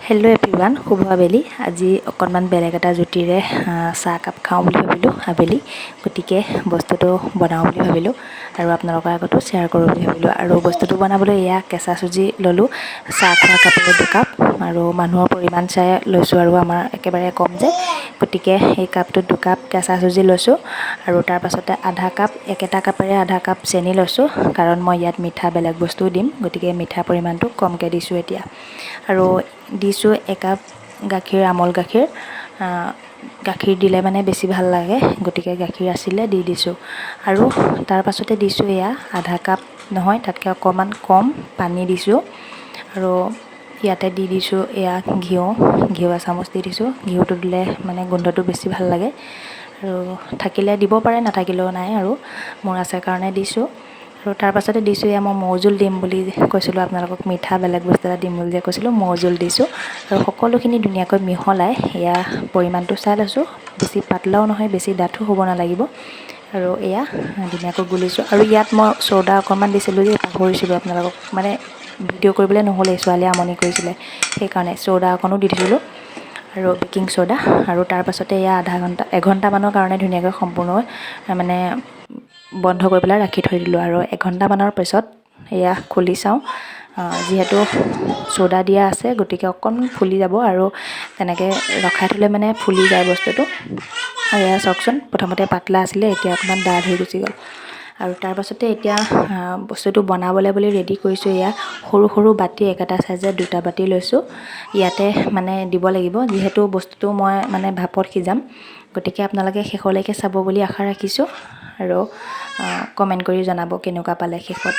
Hello' everyone, শুভ আবেলি। আজি অকণমান বেলেগ এটা জুতিৰে চাহ কাপ খাওঁ বুলি ভাবিলোঁ আবেলি, গতিকে বস্তুটো বনাওঁ বুলি ভাবিলোঁ আৰু আপোনালোকৰ আগতো শ্বেয়াৰ কৰোঁ বুলি ভাবিলোঁ। আৰু বস্তুটো বনাবলৈ এয়া কেঁচা চুজি ল'লোঁ, চাহ খোৱা কাপেৰে 2 কাপ আৰু মানুহৰ পৰিমাণ চাই লৈছোঁ আৰু আমাৰ একেবাৰে কম যে, গতিকে এই কাপটোত 2 কাপ কেঁচা চুজি লৈছোঁ। আৰু তাৰপাছতে আধা কাপ, একেটা কাপেৰে আধা কাপ চেনি লৈছোঁ, কাৰণ মই ইয়াত মিঠা বেলেগ বস্তুও দিম, গতিকে মিঠা পৰিমাণটো কমকৈ দিছোঁ এতিয়া। আৰু দিছোঁ একাপ গাখীৰ, আমুল গাখীৰ। গাখীৰ দিলে মানে বেছি ভাল লাগে, গতিকে গাখীৰ আছিলে দি দিছোঁ। আৰু তাৰপাছতে দিছোঁ এয়া আধা কাপ নহয়, তাতকৈ অকণমান কম পানী দিছোঁ। আৰু ইয়াতে দি দিছোঁ এয়া ঘিউ, ঘিউ এচামুচ দি দিছোঁ। ঘিউটো দিলে মানে গোন্ধটো বেছি ভাল লাগে আৰু থাকিলে দিব পাৰে, নাথাকিলেও নাই, আৰু মোৰ আছে কাৰণে দিছোঁ। আৰু তাৰপাছতে দিছোঁ এয়া মই মৌজোল দিম বুলি কৈছিলোঁ আপোনালোকক, মিঠা বেলেগ বস্তু এটা দিম বুলি যে কৈছিলোঁ, মৌজোল দিছোঁ। আৰু সকলোখিনি ধুনীয়াকৈ মিহলাই এয়া পৰিমাণটো চাই লৈছোঁ, বেছি পাতলাও নহয়, বেছি ডাঠো হ'ব নালাগিব। আৰু এয়া ধুনীয়াকৈ গুলিছোঁ। আৰু ইয়াত মই চ'ডা অকণমান দিছিলোঁ যে, পাহৰিছিলোঁ আপোনালোকক, মানে ভিডিঅ' কৰিবলৈ নহ'লেই, ছোৱালীয়ে আমনি কৰিছিলে, সেইকাৰণে চ'ডা অকণো দি দিছিলোঁ আৰু বেকিং চ'ডা। আৰু তাৰপাছতে এয়া আধা ঘণ্টা, এঘণ্টামানৰ কাৰণে ধুনীয়াকৈ সম্পূৰ্ণ মানে বন্ধ কৰি পেলাই ৰাখি থৈ দিলোঁ। আৰু এঘণ্টামানৰ পিছত এয়া খুলি চাওঁ। যিহেতু চ'ডা দিয়া আছে, গতিকে অকণমান ফুলি যাব আৰু তেনেকৈ ৰখাই থ'লে মানে ফুলি যায় বস্তুটো। আৰু এয়া চাওকচোন, প্ৰথমতে পাতলা আছিলে, এতিয়া অকণমান ডাঠ হৈ গুচি গ'ল। আৰু তাৰপাছতে এতিয়া বস্তুটো বনাবলৈ বুলি ৰেডি কৰিছোঁ। এয়া সৰু সৰু বাতি, একেটা চাইজৰ দুটা বাতি লৈছোঁ। ইয়াতে মানে দিব লাগিব, যিহেতু বস্তুটো মই মানে ভাপত সিজাম। গতিকে আপোনালোকে শেষলৈকে চাব বুলি আশা ৰাখিছোঁ আৰু কমেণ্ট কৰি জনাব কেনেকুৱা পালে শেষত।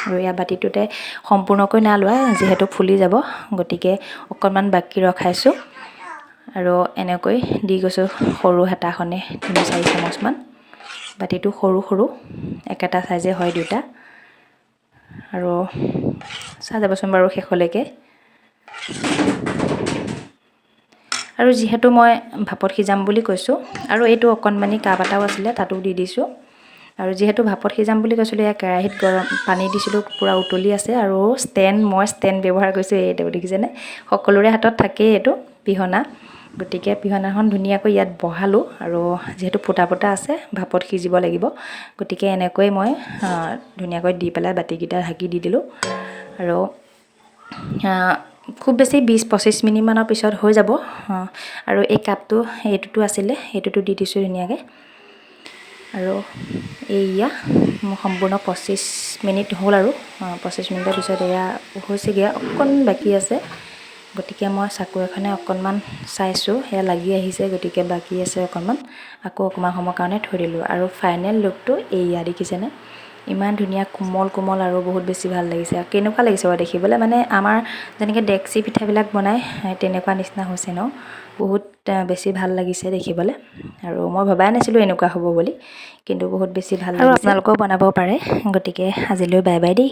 আৰু এয়া বাতিটোতে সম্পূৰ্ণকৈ নাই লোৱা, যিহেতু ফুলি যাব, গতিকে অকণমান বাকী ৰখাইছোঁ। আৰু এনেকৈ দি গৈছোঁ সৰু হেতাখনে 3-4 চামুচমান। বাতিটো সৰু সৰু, একেটা চাইজে হয় দুটা। আৰু চাই যাবচোন বাৰু শেষলৈকে। আৰু যিহেতু মই ভাপত সিজাম বুলি কৈছোঁ, আৰু এইটো অকণমানি কাপ এটাও আছিলে, তাতো দি দিছোঁ। আৰু যিহেতু ভাপত সিজাম বুলি কৈছিলোঁ, এয়া কেৰাহীত গৰম পানী দিছিলোঁ, পূৰা উতলি আছে। আৰু ষ্টেণ্ড, মই ষ্টেণ্ড ব্যৱহাৰ কৰিছোঁ, এইটো দেখিছেনে? সকলোৰে হাতত থাকেই এইটো পিহনা। গতিকে পিহনাখন ধুনীয়াকৈ ইয়াত বহালোঁ। আৰু যিহেতু ফুটা ফুটা আছে, ভাপত সিজিব লাগিব, গতিকে এনেকৈ মই ধুনীয়াকৈ দি পেলাই বাতিকেইটা ঢাকি দি দিলোঁ। আৰু খুব বেছি 20-25 মিনিটমানৰ পিছত হৈ যাব। আৰু এই কাপটো এইটোতো আছিলে, এইটোতো দি দিছোঁ ধুনীয়াকৈ। আৰু এইয়া মোৰ সম্পূৰ্ণ 25 মিনিট হ'ল। আৰু 25 মিনিটৰ পিছত এয়া হৈছেগৈ, অকণ বাকী আছে। গতিকে মই চাকু এখনে অকণমান চাইছোঁ, সেয়া লাগি আহিছে, গতিকে বাকী আছে অকণমান। আকৌ অকণমান সময়ৰ কাৰণে থৈ দিলোঁ। আৰু ফাইনেল লুকটো এইয়া, দেখিছেনে? ইমান ধুনীয়া কোমল কোমল আৰু বহুত বেছি ভাল লাগিছে। কেনেকুৱা লাগিছে বাৰু দেখিবলৈ? মানে আমাৰ যেনেকৈ ডেক্সি পিঠাবিলাক বনায়, তেনেকুৱা নিচিনা হৈছে ন? বহুত বেছি ভাল লাগিছে দেখিবলৈ। আৰু মই ভবাই নাছিলোঁ এনেকুৱা হ'ব বুলি, কিন্তু বহুত বেছি ভাল। আৰু আপোনালোকেও বনাব পাৰে। গতিকে আজিলৈ বাই বাই দেই।